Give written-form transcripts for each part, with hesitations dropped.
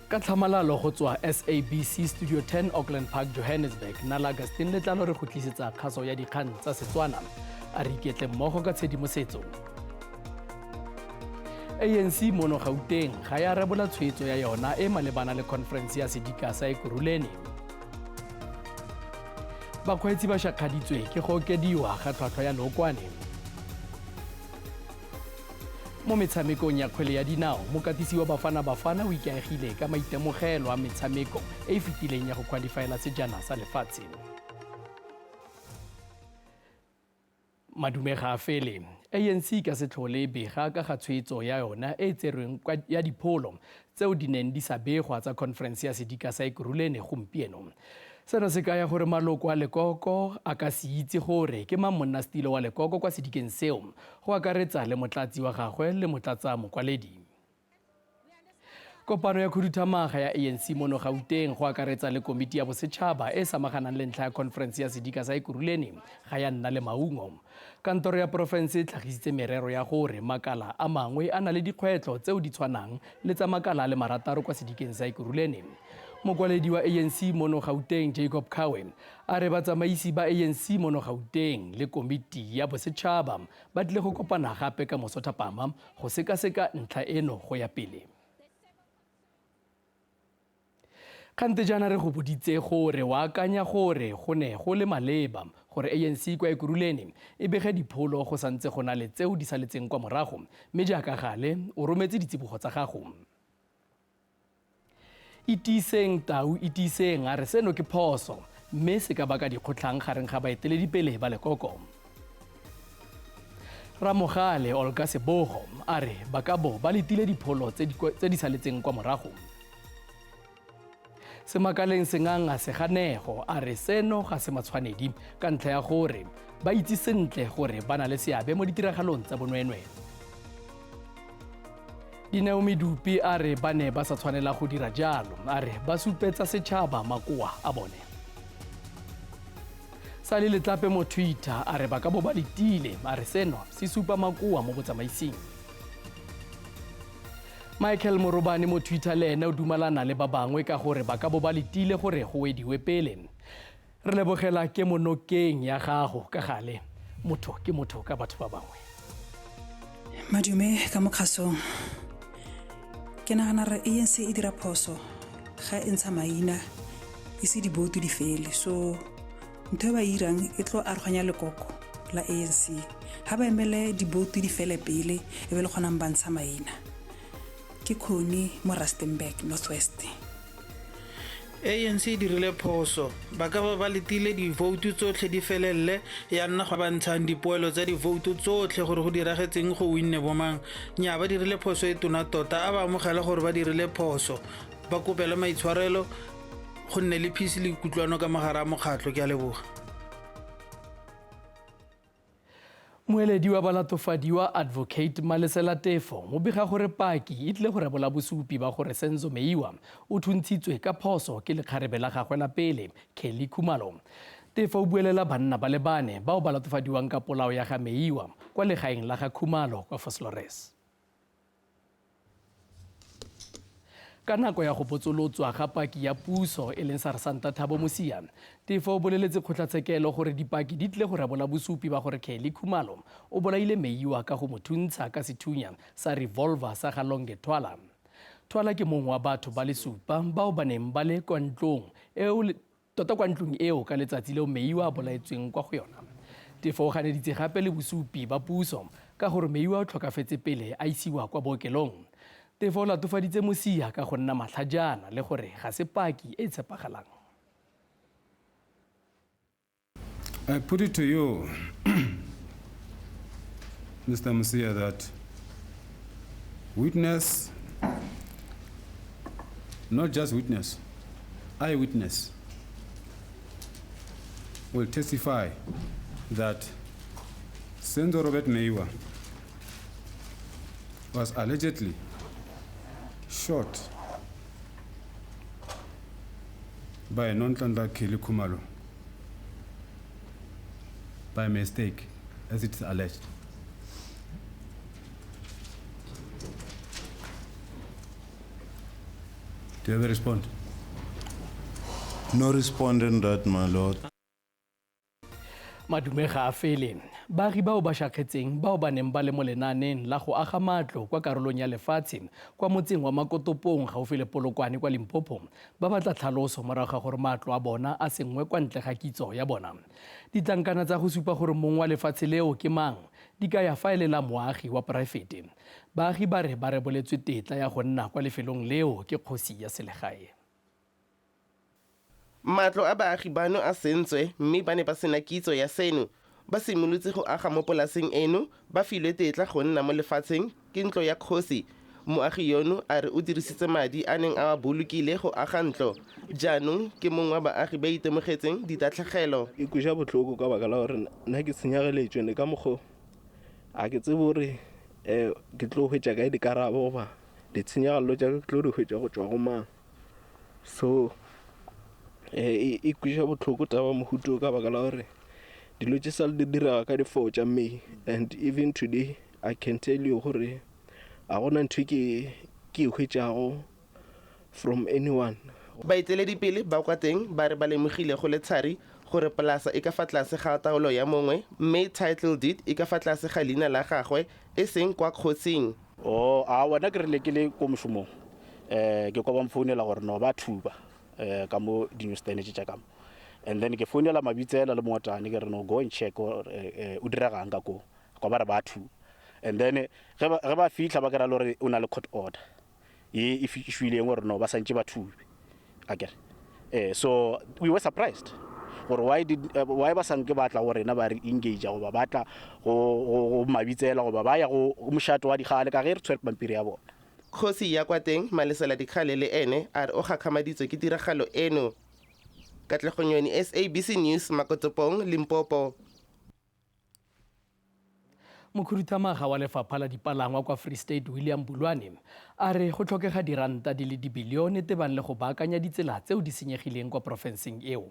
Ka tlhamalalo go tswa SABC Studio 10 Auckland Park, Johannesburg, nna Augustine Letlalo re go tlisetsa kgaso ya dikgang tsa Setswana. A re iketle mmogo ka tshedimosetso. ANC mono Gauteng ga ya rebola tshwetso ya yona e malebana le conference ya sedika sa Ekurhuleni. Bakgweetsi ba shakgaditswe ke go okediwa ga tlhwatlhwa ya lookwane. Mo metshamekong ya kgwele ya dinao, mokatisi wa Bafana Bafana o ikaegile ka maitemogelo a metshameko e e fetileng ya go qualifyela sejana sa lefatshe. Madume ga a fele. ANC e ka se tlhole e bega ka ga tshwetso ya yona e e tserweng ya dipholo tseo di neng di sa begwa tsa khonferense ya sedika sa Ekurhuleni gompieno. Seno se kaya gore maloko a lekoko a ka se itse gore ke mang monnasetilo wa lekoko kwa sedikeng seo, go akaretsa le motlatsi wa gagwe le motlatsa mokwaledi. Kopano ya khuduthamaga ya ANC mono Gauteng, go akaretsa le komiti ya bosetšhaba e e samaganang le ntlha ya khonferense ya sedika sa Ekurhuleni, ga ya nna le maungo. Kantoro ya porofense e tlhagisitse merero ya gore makala a mangwe a na le dikgwetlho tseo di tshwanang le tsa makala a le marataro kwa sedikeng sa Ekurhuleni. Mokwaledi wa ANC mono Gauteng, Jacob Khawe, a re batsamaisi ba ANC mono Gauteng le komiti ya bosetšhaba ba tlile go kopana gape ka moso thapama go sekaseka ntlha eno go ya pele. Kgante jaana re go boditse gore o akanya gore go ne go le maleba gore ANC kwa Ekurhuleni e bege dipholo go santse go na le tseo di saletseng kwa morago, mme jaaka gale o rometse ditsibogo tsa gago. Itiiseng Tau Itiiseng a re seno ke phoso mme se ka baka dikgotlhang gareng ga baeteledipele ba lekoko. Ramogale Olga Sebogo a re ba ka bo ba letile dipholo tse di saletseng kwa morago. Semakaleng Senganga Seganego a re seno ga se matshwanedi ka ntlha ya gore ba itse sentle gore ba na le seabe mo ditiragalong tsa bonweenwee. Dineo Medupi a re ba ne ba sa tshwanela go dira jalo, a re ba supetsa setšhaba makoa a bone. Sally Letlape mo Twitter a re ba ka bo ba letile, a re seno se supa makoa mo botsamaising. Michael Morobane mo Twitter le ene o dumalana le ba bangwe ka gore ba ka bo ba letile gore go wediwe pele. Re lebogela kemonokeng ya gago ka gale. Motho ke motho ka batho ba bangwe. Madume ka mo kgasong. Ke nagana re ANC e dira phoso ga e ntsha maina e se diboutu di fele, so ntho e ba e irang e tlo aroganya lekoko la ANC. Ga ba emele diboutu di fele pele e be le kgonang ba ntsha maina. Ke Connie mo Rustenburg, North West. ANC e dirile phoso. Ba ka ba ba letile divoutu tsotlhe di felelele ya nna go ba ntshang dipoelo tsa divoutu tsotlhe gore go diragetseng go winne bomang. Nnyaa, ba dirile phoso e tona tota. A ba amogele gore ba dirile phoso, ba kopele maitshwarelo, go nne le peace le kutlwano ka mogare a mokgatlho. Ke a leboga. Moeledi wa balatofadiwa Advocate Malesela Tefo o bega gore paki e tlile go rebola bosupi ba gore Senzo Meyiwa o thuntshitswe ka phoso ke lekgarebe la gagwe la pele, Kelly Khumalo. Tefo o buelela banna ba le bane bao ba latofadiwang ka polao ya ga Meyiwa kwa legaeng la ga Khumalo kwa Vosloorus. Ka nako ya go botsolotswa ga paki ya puso e leng Sarsanta Thabo Mosia, Tefo o boleletse kgotlatshekelo gore dipaki di tlile go rebola bosupi ba gore Kelly Khumalo o bolaile Meyiwa ka go mo thuntsha ka sethunya sa revolver sa ga Longe Thwala. Thwala ke mongwe wa batho ba le supa bao ba neng ba le kwa ntlong eo Tota kwa ntlong eo ka letsatsi leo Meyiwa a bolaetsweng kwa go yona. Tefo o ganeditse gape le bosupi ba puso ka gore Meyiwa o tlhokafetse pele a isiwa kwa bookelong. Tefo o latofaditse Mosia ka go nna matlhajana le gore ga se paki e e tshepagalang. I put it to you, Mr. Mosia, that witness, not just witness, eyewitness, will testify that Senzo Robert Meyiwa was allegedly shot by Nonhlanhla Kelly Khumalo by mistake, as it's alleged. Do you have a response? No respondent that, my lord. Madume ga a fele. Baagi bao ba šakgetseng bao ba neng ba le mo lenaaneng la go aga matlo kwa karolong ya lefatshe kwa motseng wa Makotopong gaufi le Polokwane kwa Limpopo ba batla tlhaloso morago ga gore matlo a bona a sengwe kwa ntle ga kitso ya bona. Ditlankana tsa go supa gore mong wa lefatshe leo ke mang di kaya fa e le la moagi wa poraefete. Baagi ba re ba reboletswe tetla ya go nna kwa lefelong leo ke kgosi ya selegae. Matlo a baagi bano a sentswe mme ba ne ba sena kitso ya seno. Ba simolotse go aga mo polaseng eno ba filwe tetla go nna mo lefatsheng ke ntlo ya kgosi. Moagi yono a re o dirisitse madi a neng a a bolokile go aga ntlo. Jaanong ke mongwe wa baagi ba itemogetseng ditatlhegelo. E kweša bohloko ka baka la gore nna ke senyageletšwe ne ka mokgo a ke tsebe gore ke tlo hwetša kae dikarabo goba ditshenyagalelo tša ka ke tlo di hwetša go tšwa go mang. So e kweša bohloko taba mohuto ka baka la gore dilo tše sa le di direga ka di-4 tša May, and even today I can tell you gore a gona ntho ke e hwetšago from anyone. Baeteledipele ba kwa teng ba re ba lemogile go le thari gore polasa e ka fa tlase ga taolo ya mongwe mme title deed e ka fa tlase ga leina la gagwe e seng kwa kgosing. Oh, a wena ke rile ke le ko mošomong, ke kwa ba mfounela gore no ba thuba ka mo di-newsstand tše tša ka mo. And then ke founela Mabitsela le Mongotane ke re no go and check o diregang ka ko, kwa ba re ba thuba. And then ge ba fihla ba kry-a le gore o na le court order ye e fišwileng gore no ba santše ba thube akere. So we were surprised gore why did why ba sanke ba tla go rena ba re engage goba ba tla go Mabitsela goba ba ya go mošato wa dikgale ka ge re tshwere pampiri ya bona. Kgosi ya kwa teng Malesela Dikgale le ene a re o gakgamaditswe ke tiragalo eno. Katlego Nyoni, SABC News, Makotopong, Limpopo. Mokhuduthamaga wa lefapha la dipalangwa kwa Free State William Bulwane a re go tlhokega diranta di le dibilione tebang le go baakanya ditsela tseo di senyegileng kwa porofenseng eo.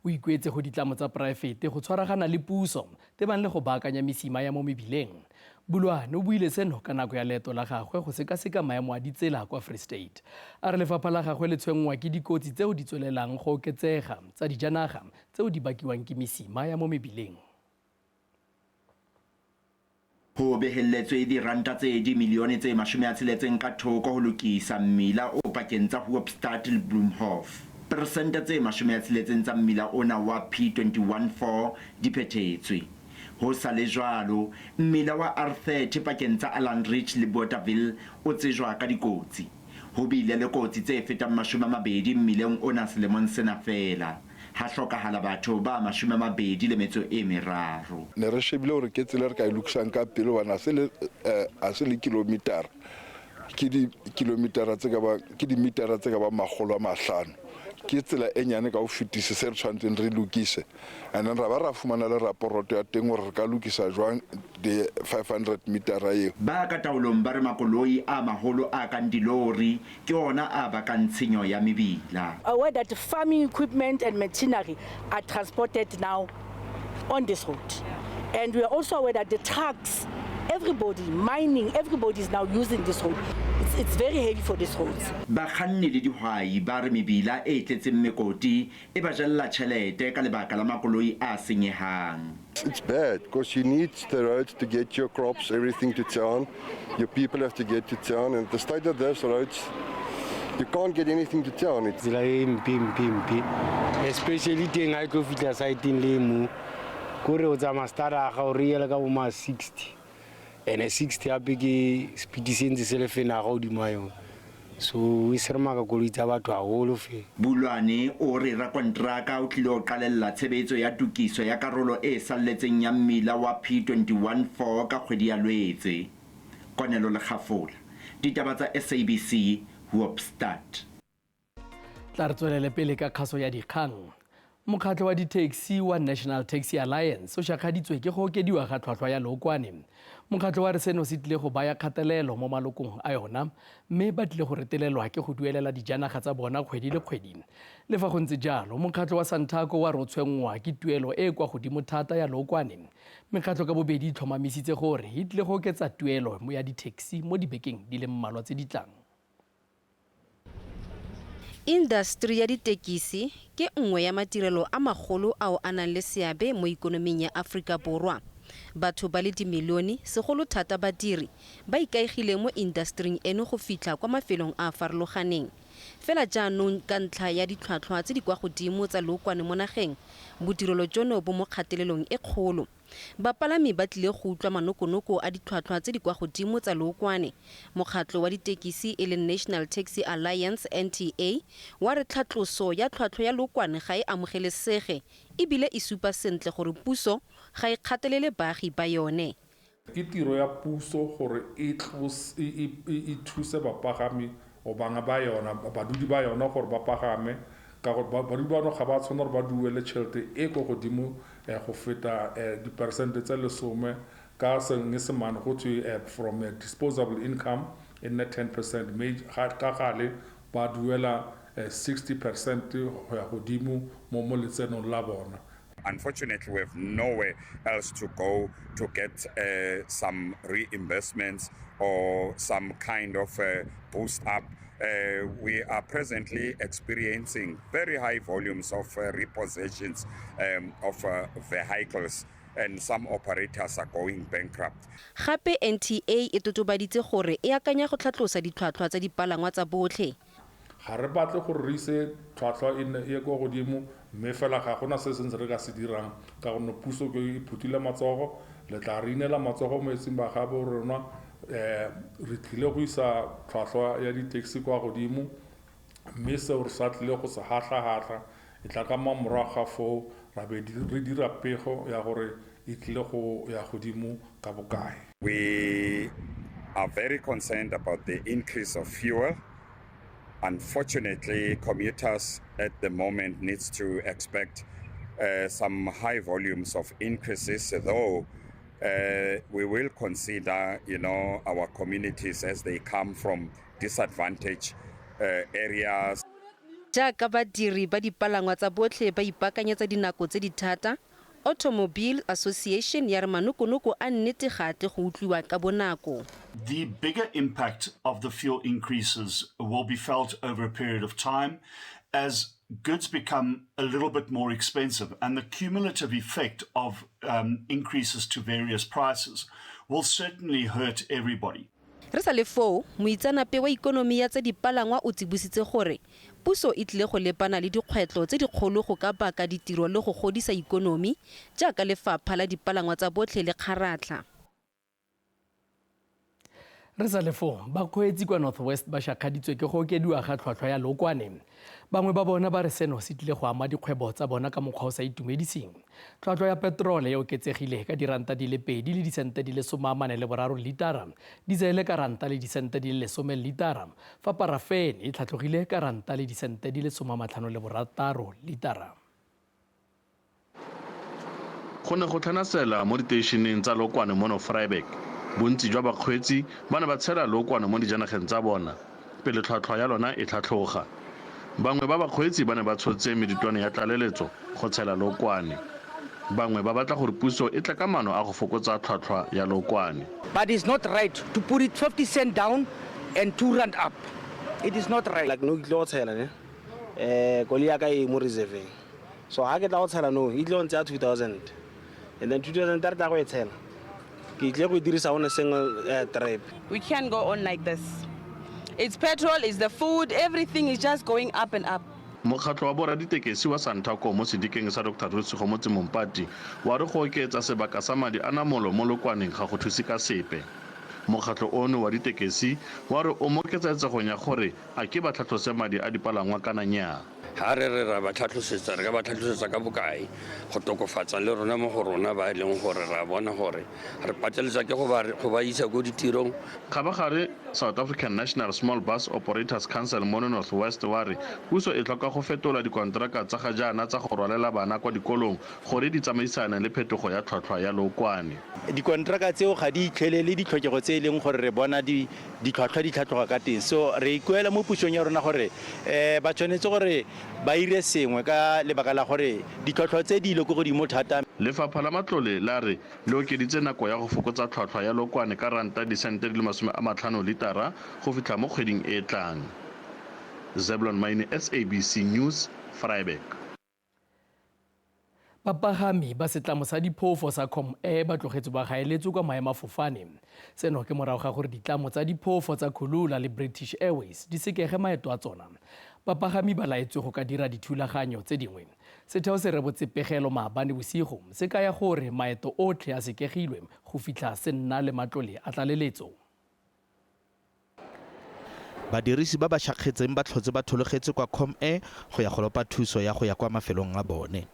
O ikuetse go ditlamo tsa poraefete go tshwaragana le puso tebang le go baakanya mesima ya mo mebileng. Bulwane o buile seno ka nako ya leeto la gagwe go sekaseka maemo a ditsela kwa Free State. A re lefapha la gagwe le tshwenngwa ke dikotsi tseo di tswelelang go oketsega tsa dijanaga tseo di bakiwang ke mesima ya mo mebileng. Ho behelletswe diranta tse dimilione tse 60 ka thoko ho lokisa mmila o pakeng tsa Hoopstad le Bloemhof. Persente tse 60 tsa mmila ona wa P214 di phethetswe. Ho sa le jwalo, mmila wa R30 pakeng tsa Allanridge le Bothaville o tsejwa ka dikotsi. Ho bile le kotsi tse fetang 20 mmileng ona selemong sena feela. Ha hlokahala batho ba 23. Ne re shebile hore ke tsela re ka e lokisang ka pele hobane ha se le kilometara. Ke di-kilometara tse ka bang, ke dimetara tse ka bang 500. Ke tsela e nyane ka ho fetisisa se re tshwanetseng re lokise. And then ra ba ra fumana le raporoto ya teng hore re ka lokisa jwang di 500 metara eo. Ba ka taolong ba re makoloi a maholo a kang dilori ke ona a bakang tshenyo ya mebila. Aware that farming equipment and machinery are transported now on this road. And we are also aware that the trucks, everybody, mining, everybody is now using this road. It's very heavy for these roads. Bakganni le dihwai ba re mebila e tletseng mekoti e ba jella tjhelete ka lebaka la makoloi a senyehang. It's bad because you need the roads to get your crops, everything to town. Your people have to get to town, and the state of those roads, you can't get anything to town. It's Tsela e mpe, mpe, mpe. Especially teng ha e tlo fihla site-eng le mo. Kore o tsamaya staraga o re yela ka bo ma 60. Ene 60 hape ke speed se ntse se le fenaga hodima yona. So e seremaka koloi tsa batho haholo fe. Bulwane o re rakonteraka o tlile ho qalella tshebetso ya tokiso ya karolo e salletseng ya mmila wa P214 ka kgwedi ya Lwetse. Konelo Lekgafola, ditaba tsa SABC, Hoopstad. Tla re tswelele pele ka kgaso ya dikgang. Mokgatlho wa di-taxi wa National Taxi Alliance o šakgaditswe ke go okediwa ga tlhwatlhwa ya leokwane. Mokgatlho wa re seno se tlile go baya kgatelelo mo malokong a yona mme ba tlile go retelelwa ke go duelela dijanaga tsa bona kgwedi le kgwedi. Le fa go ntse jalo, mokgatlho wa Santaco wa re o tshwenngwa ke tuelo e e kwa godimo thata ya leokwane. Mekgatlho ka bobedi e tlhomamisitse gore e tlile go oketsa tuelo ya di-taxi mo dibekeng di le mmalwa tse di tlang. Industeri ya ditekisi ke nngwe ya madirelo a magolo ao a nang le seabe mo ikonoming ya Aforika Borwa. Batho ba le dimilione, segolo thata badiri, ba ikaegile mo industering eno go fitlha kwa mafelong a a farologaneng. Fela jaanong ka ntlha ya ditlhwatlhwa tse di kwa godimo tsa leokwane mo nageng, bodirelo jono bo mo kgatelelong e kgolo. Bapalami ba tlile go utlwa manokonoko a ditlhwatlhwa tse di kwa godimo tsa leokwane. Mokgatlo wa ditekisi e leng National Taxi Alliance, NTA, wa re tlhatloso ya tlhwatlhwa ya leokwane ga e amogelesege e bile e supa sentle gore puso ga e kgathalele baagi ba yone. Ke tiro ya puso gore e e thuse bapagami or banga ba yona, badudi ba yona gore ba pagame, ka gore badudi ba yona ga ba tshwanela gore ba duele tšhelete e ko godimo go feta diperesente tse 10, ka Senyesemane go thwe from disposable income e nne 10%, mme ka gale ba duela 60% go ya godimo mo letsenong la bona. Unfortunately, we have nowhere else to go to get some reimbursements or some kind of boost up. We are presently experiencing very high volumes of repossessions of vehicles, and some operators are going bankrupt. Gape NTA e totobaditse gore e akanya go tlhatlosa ditlhwatlhwa tsa dipalangwa tsa botlhe. Ga re batle gore re ise tlhwatlhwa e nne e ye kwa godimo, mme fela ga gona se sentse re ka se dirang ka gonne puso ke e phuthile matsogo. Le tla re inela matsogo mo etseng ba gabo rona. Re tlile go isa tlhwatlhwa ya di-taxi kwa godimo, mme seo re sa tlile go se hatla-hatla e tla ka morago ga foo ra be re dira pego ya gore e tlile go ya godimo ka bokae. We are very concerned about the increase of fuel. Unfortunately, commuters at the moment needs to expect some high volumes of increases, though we will consider our communities as they come from disadvantaged areas. Jaaka badiri ba dipalangwa tsa botlhe ba ipaakanyetsa dinako tse di thata, Automobile Association ya re manokonoko a nnete ga a tle go utlwiwa ka bonako. The bigger impact of the fuel increases will be felt over a period of time as goods become a little bit more expensive, and the cumulative effect of increases to various prices will certainly hurt everybody. Re sa le foo, moitseanape wa ikonomi ya tsa dipalangwa o tsibositse gore puso e tlile go lepana le dikgwetlho tse dikgolo go ka baka ditiro le go godisa ikonomi jaaka lefapha la dipalangwa tsa botlhe le kgaratlha. Re sa le foo, bakgweetsi kwa North West ba shakgaditswe ke go okediwa ga tlhwatlhwa ya leokwane. Bangwe ba bona ba re seno se tlile go ama dikgwebo tsa bona ka mokgwa o sa itumediseng. Tlhwatlhwa ya peterole e oketsegile ka R2.43 litara, diesele ka R1.10 litara, fa parafene e tlhatlogile ka R1.56 litara. Go ne go tlhanasela mo diteišeneng tsa leokwane mono Vryburg. Bontsi jwa bakgweetsi ba ne ba tshela leokwane mo dijanageng tsa bona pele tlhwatlhwa ya lona e tlhatlhoga. Bangwe ba bakgweetsi ba ne ba tshotse medutwane ya tlaleletso go tshela leokwane. Bangwe ba batla gore puso e tle ka maano a go fokotsa tlhwatlhwa ya leokwane. But it's not right to put it 50 cent down and 2 rand up. It is not right. Like no, ke tlile go tshela ne koloi ya ka e mo reserveng, so ha ke tla go tshela no e tlile go ntseya 2000, and then 2000 re tla go e tshela, ke tlile go e dirisa on a single trip. We can't go on like this. It's petrol, it's the food, everything is just going up and up. Mokgatlho wa boraditekesi wa Santaco mo sedikeng sa Dr Ruth Segomotsi Mompati wa re go oketsa sebaka sa madi a namolo mo lokwaneng ga go thuse ka sepe. Mokgatlho ono wa ditekesi wa re o mo ketsaetsegong ya gore a ke ba tlhatlose madi a dipalangwa kana nnyaa. Ga re re ra ba tlhatlhosetsa, re ka ba tlhatlhosetsa ka bokae go tokofatsa le rona mo go rona ba e leng gore ra bona gore re pateletsa ke go ba isa ko ditirong. Kgabagare, South African National Small Bus Operators Council mono North West wa re puso e tlhoka go fetola dikonteraka tsa ga jaana tsa go rwalela bana kwa dikolong gore di tsamaisane le phetogo ya tlhwatlhwa ya leokwane. Dikonteraka tseo ga di itlhelele ditlhokego tse e leng gore re bona ditlhwatlhwa di tlhatlhoga ka teng, so re ikuela mo pusong ya rona gore ba tshwanetse gore ba ire sengwe ka lebaka la gore ditlhwatlhwa tse di ile ko godimo thata. Lefapha la matlole la re le okeditse nako ya go fokotsa tlhwatlhwa ya lokwane ka ranta disente di le 50 litara go fitlha mo kgweding e e tlang. Zeblon Maine, SABC News, Vryburg. Bapagami ba setlamo sa diphofo sa Comair ba tlogetswe ba gaeletswe kwa maemafofane. Seno ke morago ga gore ditlamo tsa diphofo tsa Kulula le British Airways di sekege maeto a tsona. Bapagami ba laetswe go ka dira dithulaganyo tse dingwe. Setheo se rebotse pegelo maabane bosigo se kaya gore maeto otlhe a sekegilwe go fitlha se nna le matlole a tlaleletso. Badirisi ba ba šakgetseng ba tlhotse ba thologetse kwa Comair go ya go lopa thuso ya go ya kwa mafelong a bone.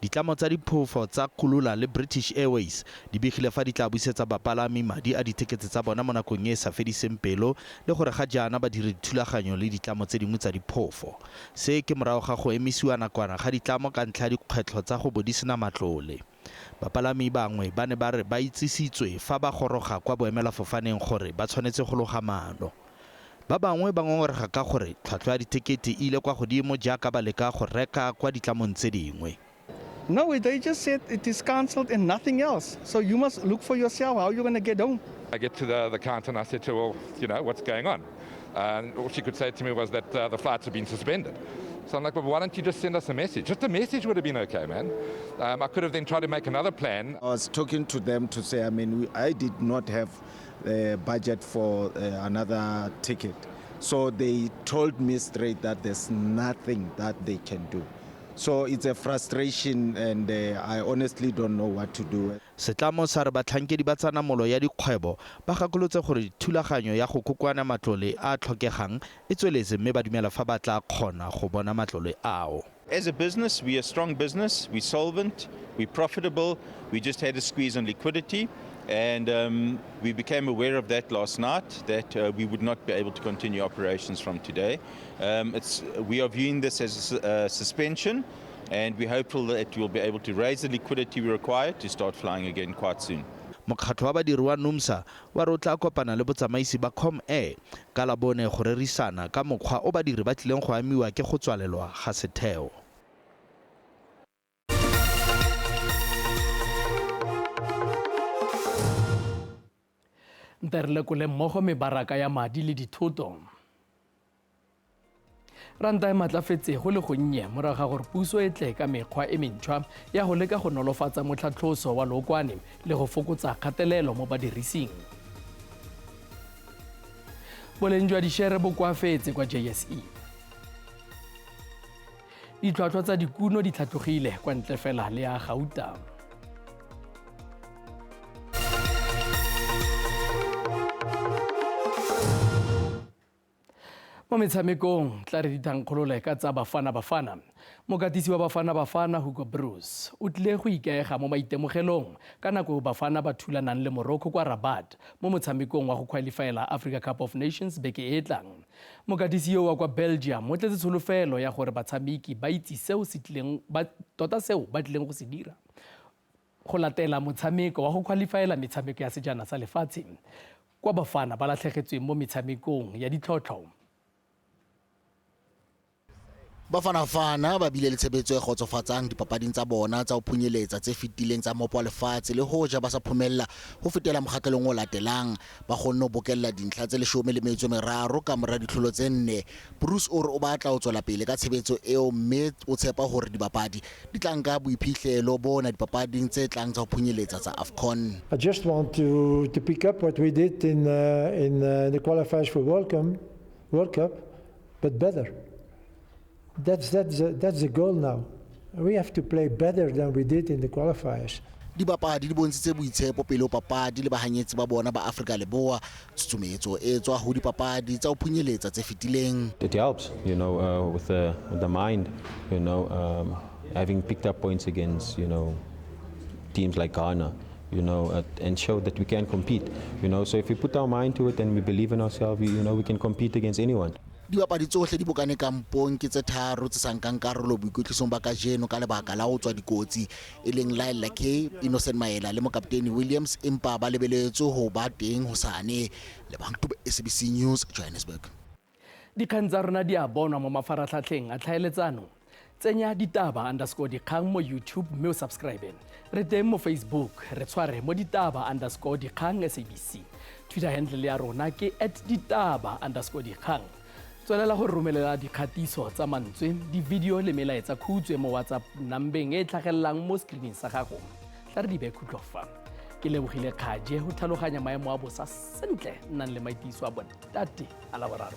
Ditlamo tsa diphofo tsa Kulula le British Airways di begile fa di tla busetsa bapalami madi a dithekete tsa bona mo nakong e e sa fediseng pelo le gore ga jaana ba dire dithulaganyo le ditlamo tse dingwe tsa diphofo. Se ke morago ga go emisiwa nakwana ga ditlamo ka ntlha ya dikgwetlho tsa go bo di sena matlole. Bapalami bangwe ba ne ba re ba itsisitswe fa ba goroga kwa boemelafofaneng gore ba tshwanetse go loga maano. Ba bangwe ba ngongorega ka gore tlhwatlhwa ya dithekete e ile kwa godimo jaaka ba leka go reka kwa ditlamong tse dingwe. No, they just said it is cancelled and nothing else. So you must look for yourself how you're going to get home. I get to the counter and I said to her, well, you know, what's going on? And all she could say to me was that the flights have been suspended. So I'm like, well, why don't you just send us a message? Just a message would have been okay, man. I could have then tried to make another plan. I was talking to them to say, I mean, I did not have a budget for another ticket. So they told me straight that there's nothing that they can do. So it's a frustration and I honestly don't know what to do. Setlamo sa re batlhankedi ba tsa namolo ya dikgwebo ba gakolotse gore thulaganyo ya go kokoana matlole a a tlhokegang e tsweletse mme ba dumela fa ba tla kgona go bona matlole ao. As a business, we are a strong business, we're solvent, we're profitable, we just had a squeeze on liquidity. And we became aware of that last night, that we would not be able to continue operations from today. We are viewing this as a suspension, and we're hopeful that we'll be able to raise the liquidity we require to start flying again quite soon. Mokgatlho wa badiri wa NUMSA wa re o tla kopana le botsamaisi ba Comair ka Labone go rerisana ka mokgwa o badiri ba tlileng go amiwa ke go tswalelwa ga setheo. Nte re lekole mmogo mebaraka ya madi le dithoto. Ranta e matlafetse go le gonnye morago ga gore puso e tle ka mekgwa e mentšhwa ya go leka go nolofatsa motlhatlhoso wa lookwane le go fokotsa kgatelelo mo badirising. Boleng jwa dišere bo koafetse kwa JSE. Ditlhwatlhwa tsa dikuno di tlhatlogile kwa ntle fela le ya gauta. Mo metshamekong tla re dithankgolole ka tsa Bafana Bafana. Mokatisi wa Bafana Bafana Hugo Broos o tlile go ikaega mo maitemogelong ka nako eo Bafana ba thulanang le Morocco kwa Rabat mo motshamekong wa go qualifyela Africa Cup of Nations beke e tlang. Mokatisi yo wa kwa Belgium o tletse tsholofelo ya gore batshameki ba itse seo se tlileng ba tota seo ba tlileng go se dira go latela motshameko wa go qualifyela metshameko ya sejana sa lefatshe kwa Bafana ba latlhegetsweng mo metshamekong ya ditlhotlho. Bafana ba bile le tshebetso e kgotsofatsang dipapading tsa bona tsa ho phunyeletsa tse fetileng tsa mopo wa lefatshe le hoja ba sa phomella ho fetela mokgahlelong o latelang. Ba kgonne ho bokella dintlha tse 13 ka mora ditlholo tse 4. Broos o re o batla ho tswela pele ka tshebetso eo mme o tshepa hore dibapadi di tla nka boiphihlelo bona dipapading tse tlang tsa ho phunyeletsa tsa AFCON. I just want to pick up what we did in the qualifiers for World Cup, but better. That's the goal now. We have to play better than we did in the qualifiers. Dibapadi di bontshitse boitshepo pele ho papadi le bahanyetsi ba bona ba Afrika Leboa. Tshusumetso e tswa ho dipapadi tsa ho phunyeletsa tse fetileng. It helps, you know, with the mind, you know, having picked up points against, you know, teams like Ghana, you know, and show that we can compete, you know. So if we put our mind to it and we believe in ourselves, you know, we can compete against anyone. Dibapadi tsohle di bokane kampong ke tse 3 tse sa nkang karolo boikwetlisong ba kajeno ka lebaka la ho tswa dikotsi, e leng Lyle Lakay, Innocent Maela le mokapteni Williams, empa ba lebeletswe ho ba teng hosane. Lebang Tuba, SABC News, Johannesburg. Dikgang tsa rona di a bonwa mo mafaratlhatlheng a tlhaeletsano. Tsenya ditaba_dikgang mo YouTube mme o subscribe. Re teng mo Facebook, re tshware mo ditaba_dikgang SABC. Twitter handle ya rona ke @ditaba_dikgang. Tswelela go romelela dikgatiso tsa mantswe, di-video le melaetsa khutswe mo WhatsApp nambeng e tlhagelelang mo screening sa gago. Tla re di beye khutlo fa. Ke lebogile Kgaje go tlhaloganya maemo a bosa sentle, nnang le maitiso a bontate a Laboraro.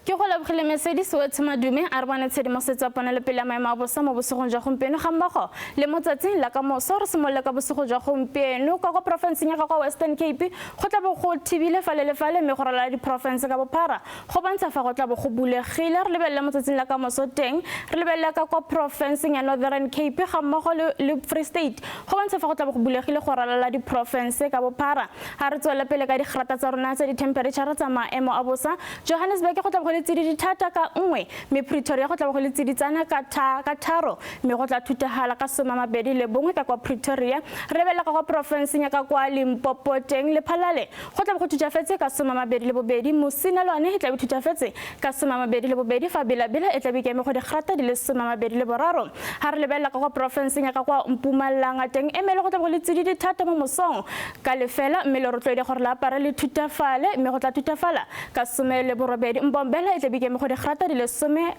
Ke go lebogile Mesedi Sewetse Madume a re bone tshedimosetso ya ponelopele ya maemo a bosa mo bosigong jwa gompieno ga mmogo le mo tsatsing la ka moso. Re simolole ka bosigo jwa gompieno kwa kwa porofenseng ya ka kwa Western Cape, go tla bo go thibile fale le fale, mme go ralala diporofense ka bophara go bontsha fa go tla bo go bulegile. Re lebelele mo tsatsing la ka moso teng, re lebelele ka kwa porofenseng ya Northern Cape ga mmogo le Free State, go bontsha fa go tla bo go bulegile go ralala diporofense ka bophara. Ha re tswela pele ka digrata tsa rona tsa di-temperature tsa maemo a bosa, Johannesburg go tla bo go le tsididi thata ka 1, mme Pretoria go tla bo go le tsiditsana ka 3, mme go tla thutagala ka 21 ka kwa Pretoria. Re lebelela ka kwa porofenseng ya ka kwa Limpopo teng, Lephalale go tla bo go thutafetse ka 22, Musina lone e tla be thutafetse ka 22, fa Belabela e tla be ikeme go digrata di le 23. Ha re lebelela ka kwa porofenseng ya ka kwa Mpumalanga teng, Emele go tla bo go le tsididi thata mo mosong ka 0, mme le rotloedi gore le apare le thutafale, mme go tla thutafala ka 18. Mbombela e tla be ikeme go digrata di le 20,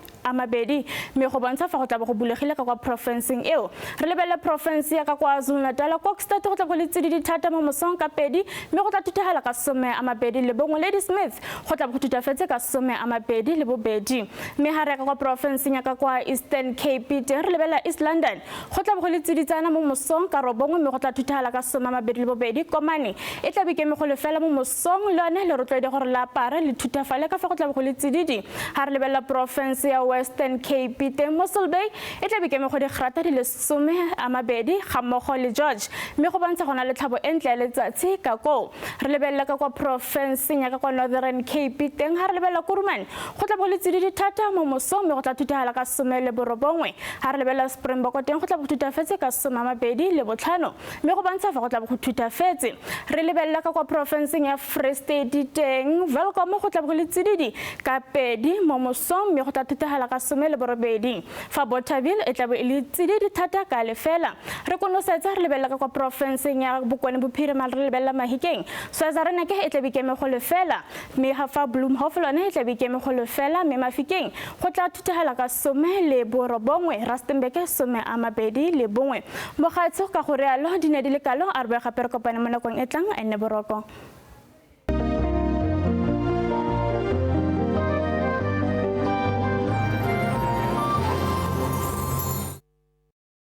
mme go bontsha fa go tla bo go bulegile ka kwa porofenseng eo. Re lebelele porofense ya ka kwa KwaZulu-Natal, Kokstad go tla bo go le tsididi thata mo mosong ka 2, mme go tla thutagala ka 21. Ladysmith go tla bo go thutafetse ka 22, mme ha re ya ka kwa porofenseng ya ka kwa Eastern Cape teng, re lebelela East London go tla bo go le tsiditsana mo mosong ka 9, mme go tla thutagala ka 22. Komane e tla be ikeme go 0 mo mosong, le yone le rotloedi gore le apare le thutafale ka fa go tla bo go le tsididi. Ha re lebelela porofense ya Western Cape teng, Mossel Bay e tla be ikeme go digrata di le 20 ga mmogo le George, mme go bontsha gona le tlhabo e ntle ya letsatsi ka koo. Re lebelela ka kwa porofenseng ya ka kwa Northern Cape teng, ha re lebelela Kuruman go tla bo go le tsididi thata mo mosong, mme go tla thutagala ka 19. Ha re lebelela Springbok teng, go tla bo go thutafetse ka 25, mme go bontsha fa go tla bo go thutafetse. Re lebelela ka kwa porofenseng ya Free State teng, Welkom go tla bo go le tsididi ka 2 mo mosong, mme go tla thutagala ka 18, fa Bothaville e tla bo e le tsididi thata ka 0. Re konosetsa re lebelela ka kwa porofenseng ya Bokone Bophirima, re lebelela Mahikeng, Swazireneke e tla be ikeme go 0, mme ga fa Bloemhof lone e tla be ikeme go 0, mme Mafikeng go tla thutagala ka 19, Rustenburg 21. Mogaetsho ka go rialo di ne di le kalo, a re boe gape re kopane mo nakong e tlang, a nne boroko.